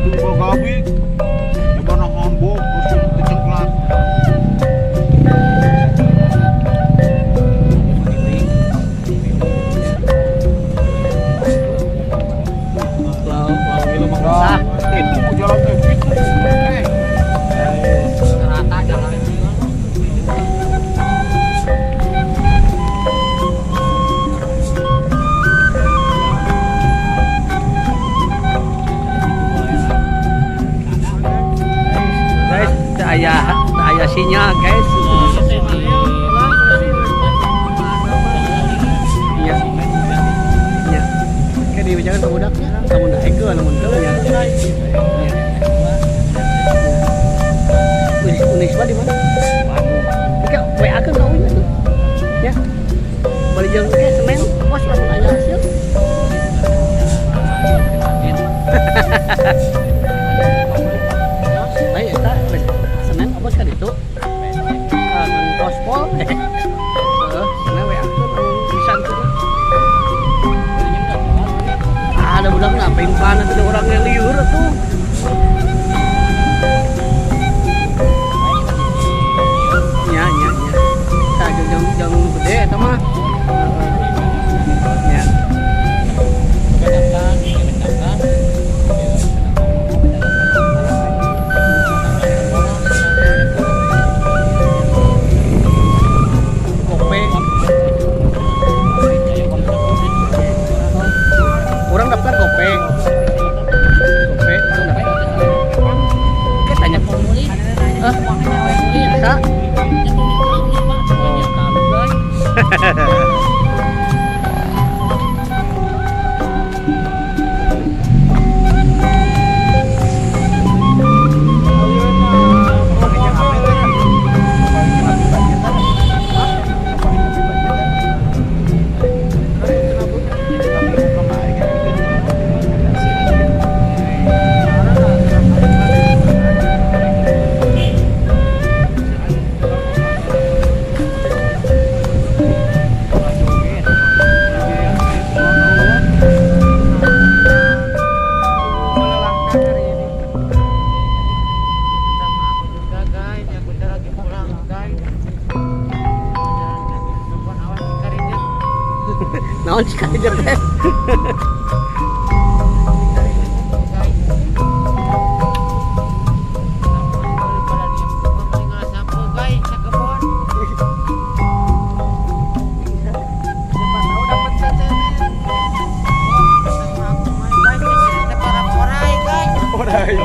Aduh, gabik. Coba nahan bok, terus dicengklak. Itu jalan teh gitu. Rata jalan. Guys, aya sinyal guys. Iya. Iya. Kayak dibejakan ke budaknya, kamu naik ke lamun teu nya. Iya. Unisba di mana? Oke, WA ke kau nya tuh. Ya. Balik jeung ke Senin, pos lamun aya hasil. Baik, eta Senin apa kan itu? Kan pospol. Heeh, Senin WA ke bisa tuh. Ada budak ngapain panas ada orang yang liur tuh. Ya, ya, ya. Tah jang jang gede eta mah. Ya. Kope. Orang daftar kope. Kope orang daftar. Oke, tanya. Ah, bisa. Melelahkan hari ini. Sama aku juga guys, yang bentar lagi pulang guys. Jalan kaki, awas dikarijet. Naon sih kajer teh? Dikarijet guys. Daripada diem mending sapu guys, sakebon. Siapa tahu dapat cecenan. Sama aku mah guys, cecenan teh para porai guys. Porai.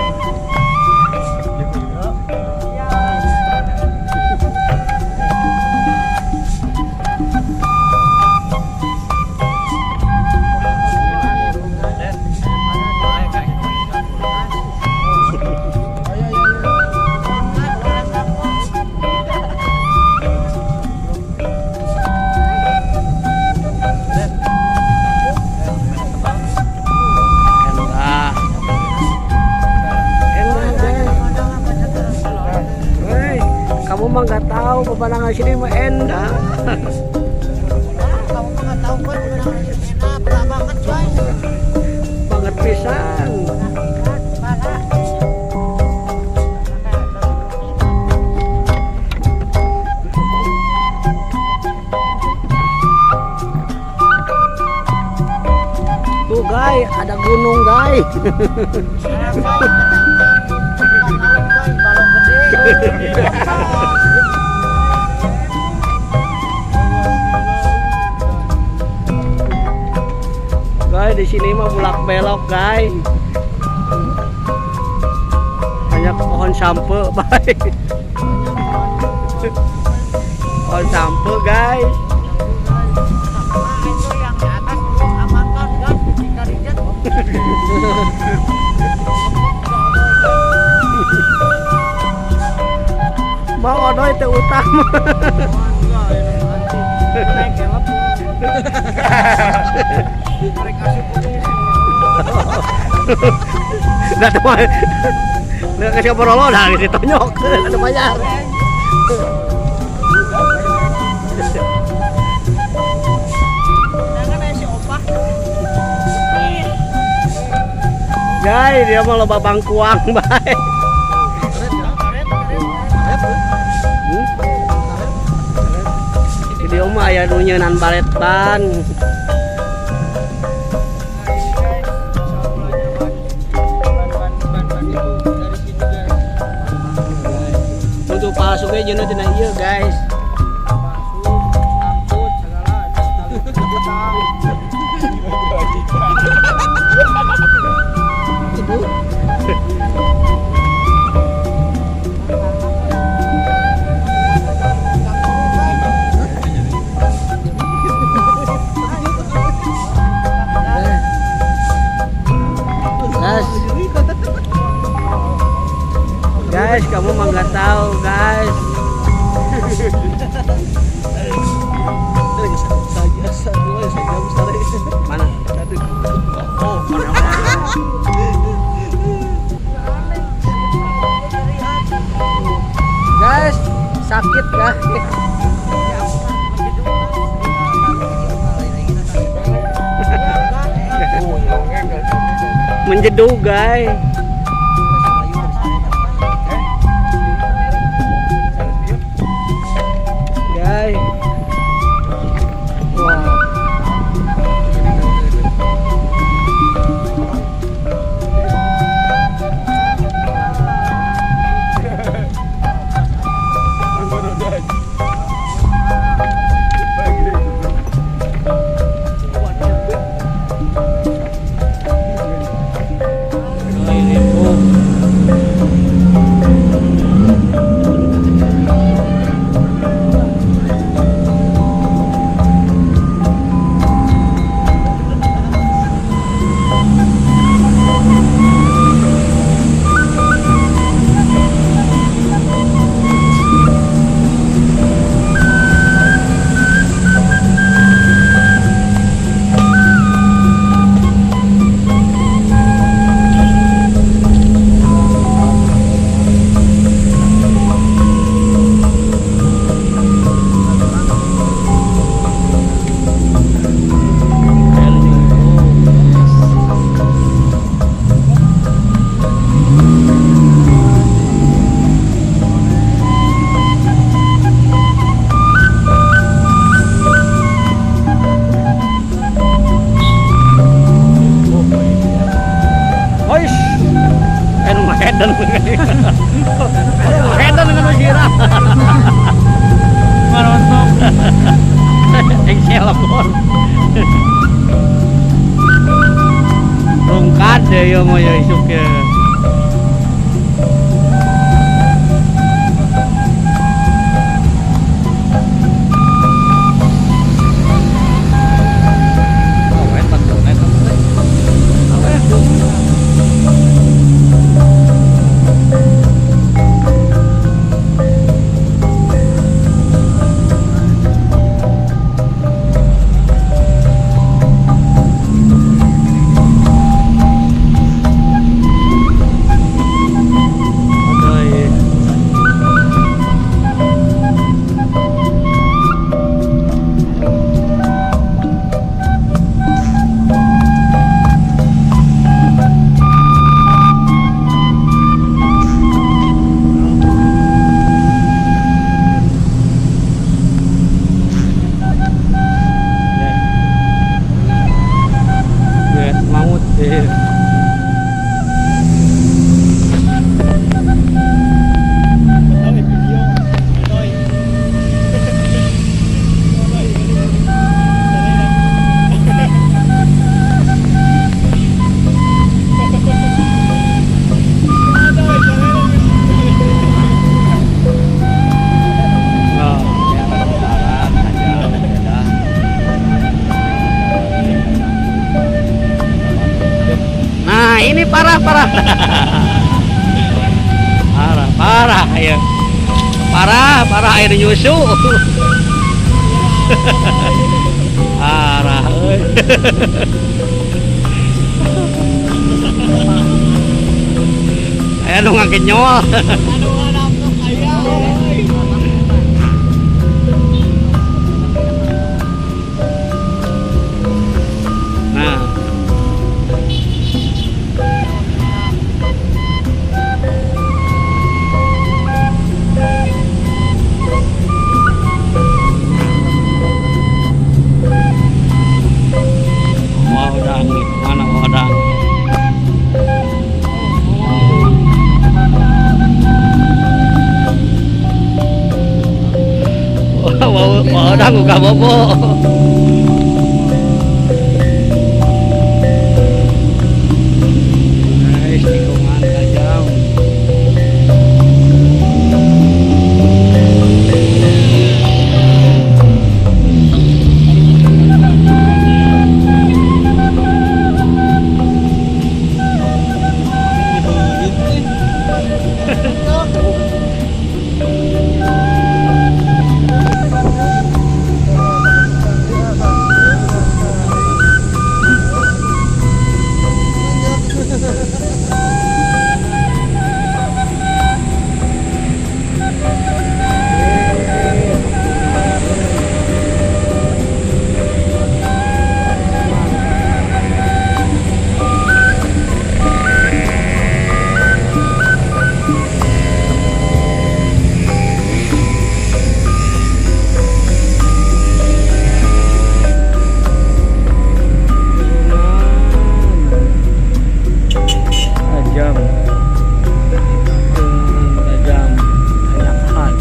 Endah. Endah deh. Hei, kamu mah nggak tahu pemandangan sini mah endah. Kamu mah nggak tahu kan pemandangan enak, berat banget guys. Banget pisan. Tuh guys, ada gunung guys. Balong gede. Guys, di sini mah bulak belok guys. Banyak pohon sampe, baik. Pohon sampe guys. Itu yang di atas belum amankan guys, di Karijet. Mau odoy teu utama. Nggak ada mah. Nggak kasih borolo dah ditonyok, ada bayar. Jangan ada si opah. Guys, dia mah loba bangkuang bae. Di dieu mah aya nu nyeunan balet ban. Untuk palsu ge jeung tina ieu, guys. Palsu, angkut segala tali utang. Guys. Guys, kamu mah nggak tahu, guys. Mana? Oh, mana? Guys, sakit guys. Menjeduh, guys. Guys. Wah. Ini bu. Oish. Anu Medan dengan Wajira. Marontok. Engsel lapor. Rungkad deh yo mau ya isuk ya. Nah, ini parah parah. Parah parah ya. Parah parah air nyusu. Parah euy. Aya nu ngagenyol. Nah. Udah buka bobo. Guys, tikungan tajam. Tajam. Tikungan tajam. Tanjakan.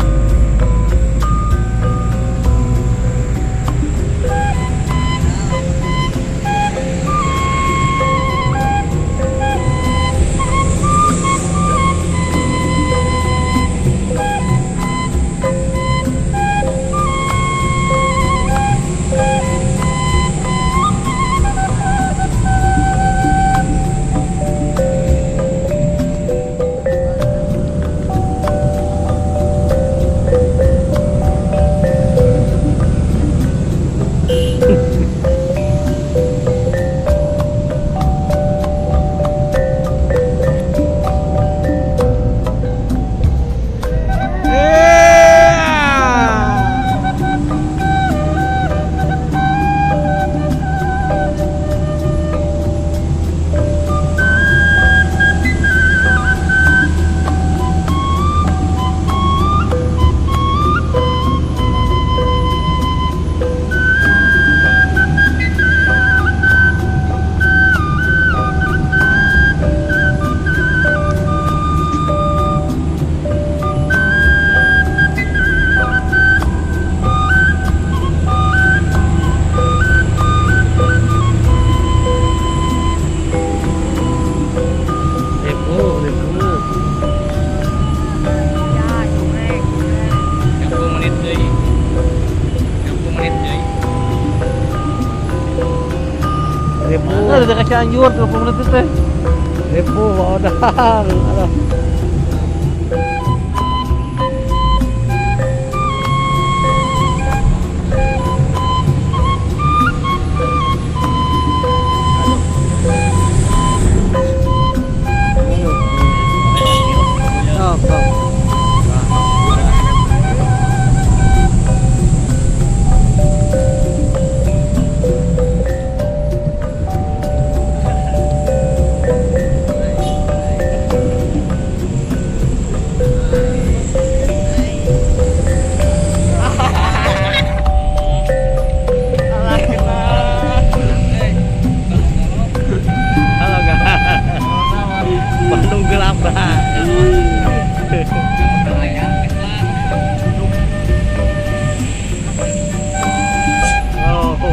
Ribu, ribu. Ya, goreng, goreng. 30 menit deui. 30 menit deui. Ribu. Mana ada ke Cianjur 30 menit itu teh. Ribu, odang. Aduh. Oh, oh. Halo guys. Bandung gelap guys. Oh.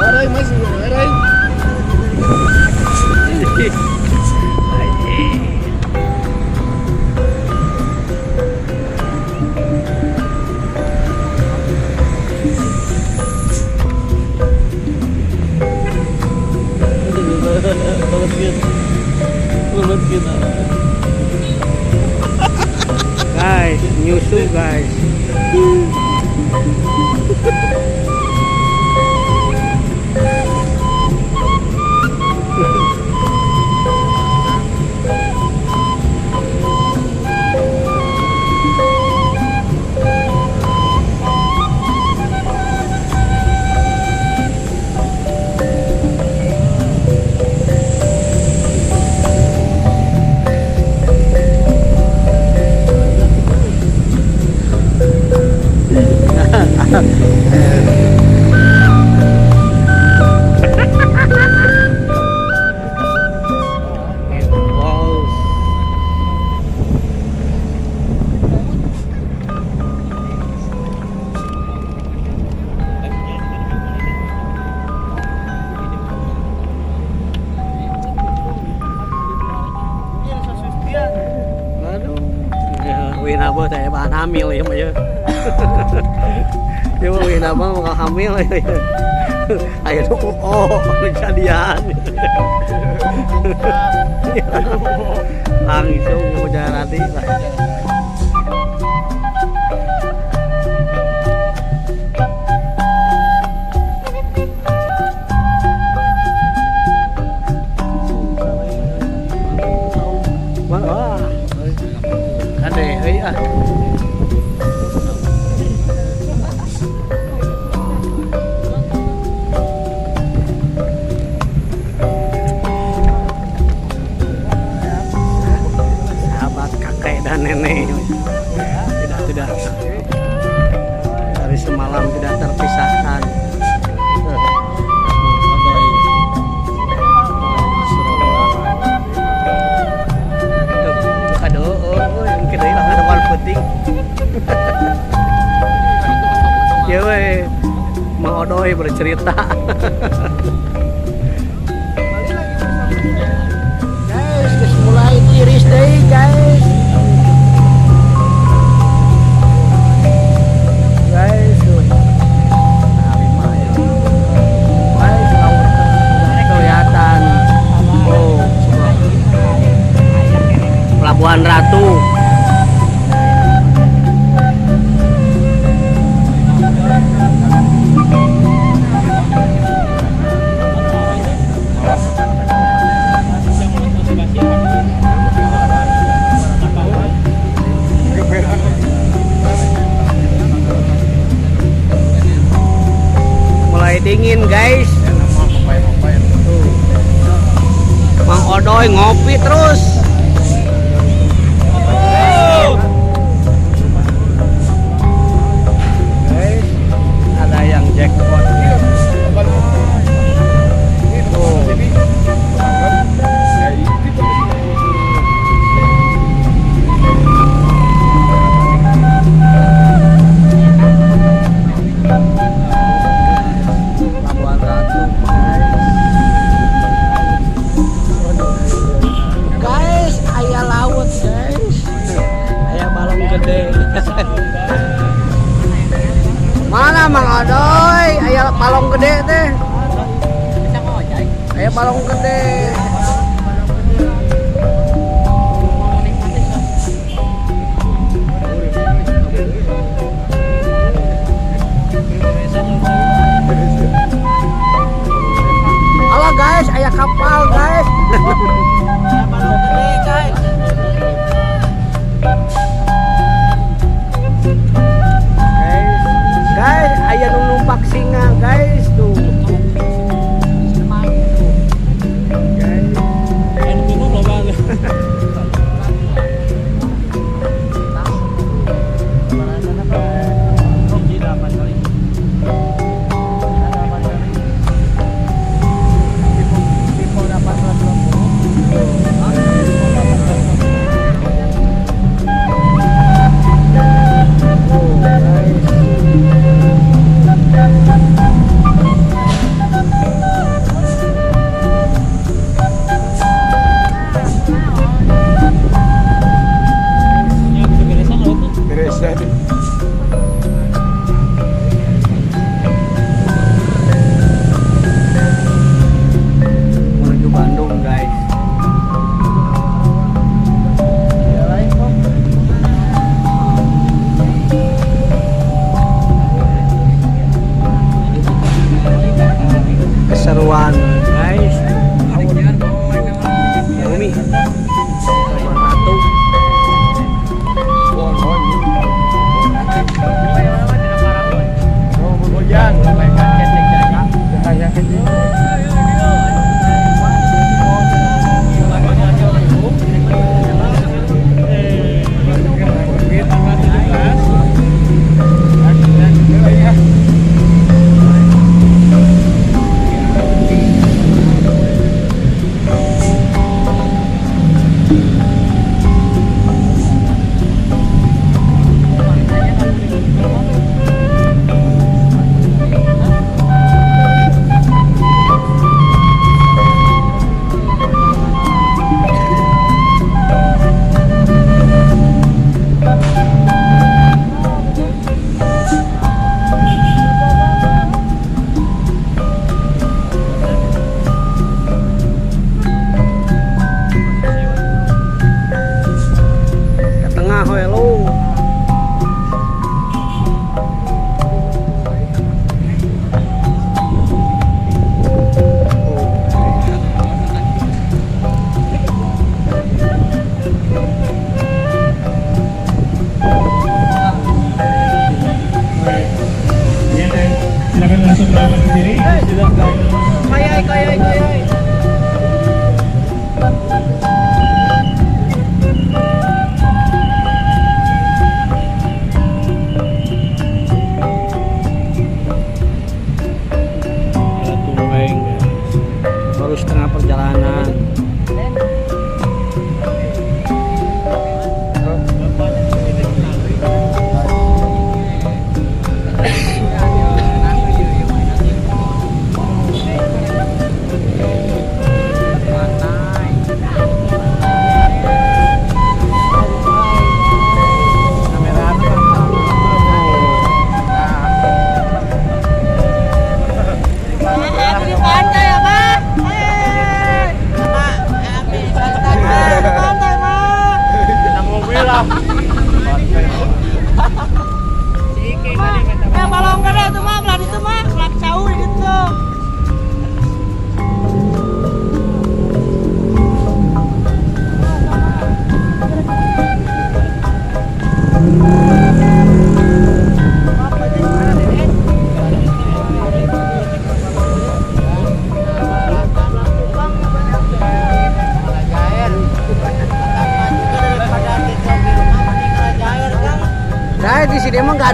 Aray, mas, aray. Guys, nyusu guys. Hamil ya mah ya. Dia mah wih nama bakal hamil ya. Ayo nu oh nu jadian. Langsung ke Jalan lah. Wah, kade euy ah. Sahabat kakek dan nenek tidak dari semalam tidak terpisahkan. Ya weh, Mang Odoy bercerita. Guys, geus mulai tiris deui, guys. Guys, tuh. Nah, lima ya. Guys, laut kelihatan. Oh, Pelabuhan Ratu. Mulai dingin, guys. Tuh. Mang Odoy ngopi terus. Guys, ada yang jackpot. Tuh. Pelabuhan Ratu, guys. Guys, aya laut, guys. Aya balong gede. Mana Mang Odoy? Aya balong gede teh. Aya balong gede. Alah guys, aya kapal guys. Balong gede, guys. Guys, guys, aya nu numpak singa guys tuh. Guys. Tuh, guys. Beresan. Menuju Bandung guys. Keseruan guys. Umi. Pelabuhan Ratu.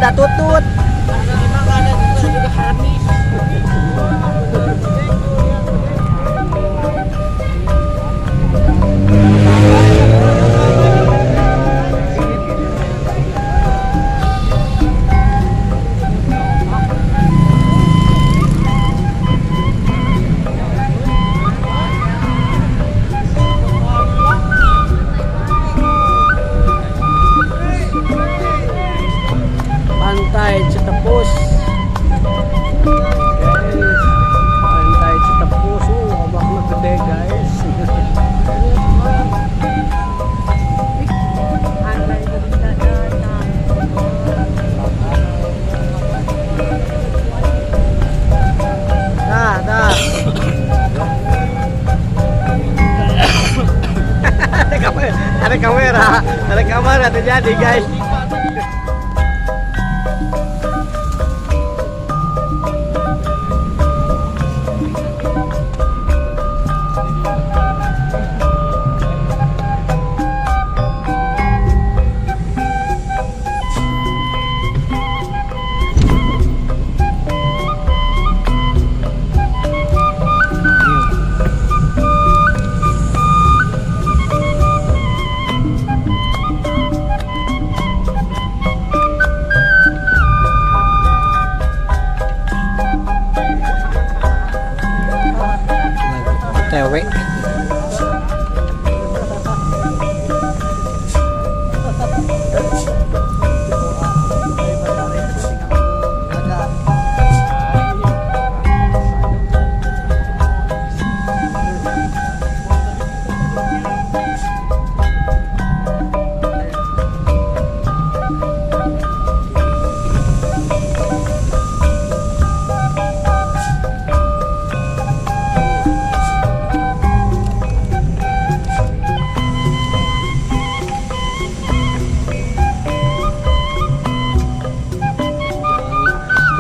ada tutut. Ini mah nggak ada tutut juga harmis. Pantai Citepus. Guys, Pantai Citepus, ombaknya gede, guys. Andai bisa datang. Dah, dah. Ada kamera, ada kamera, ada kamera terjadi, guys. TW.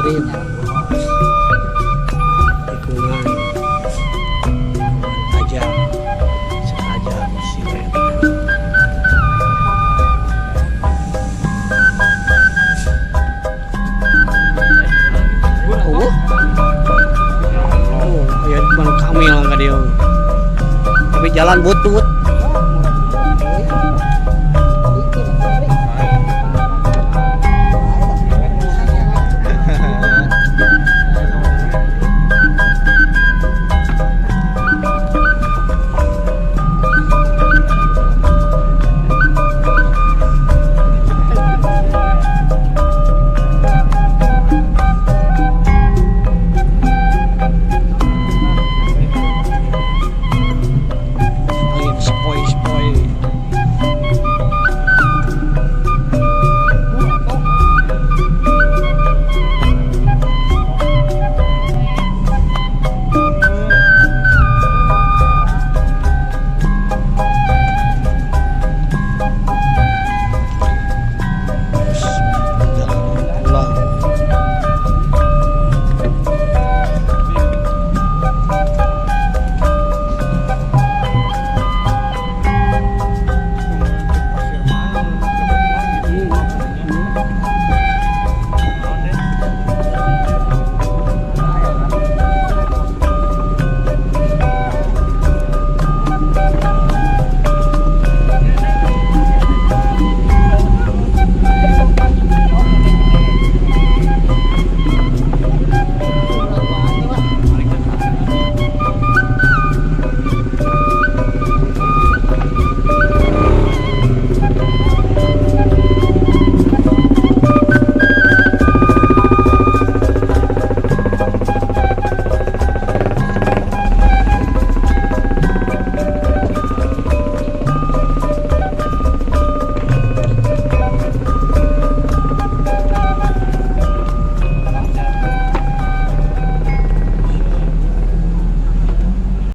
Street, tikungan, tikungan tajam, setajam silet. Oh, oh, ya Bang Kamil ka dieu. Tapi jalan butut.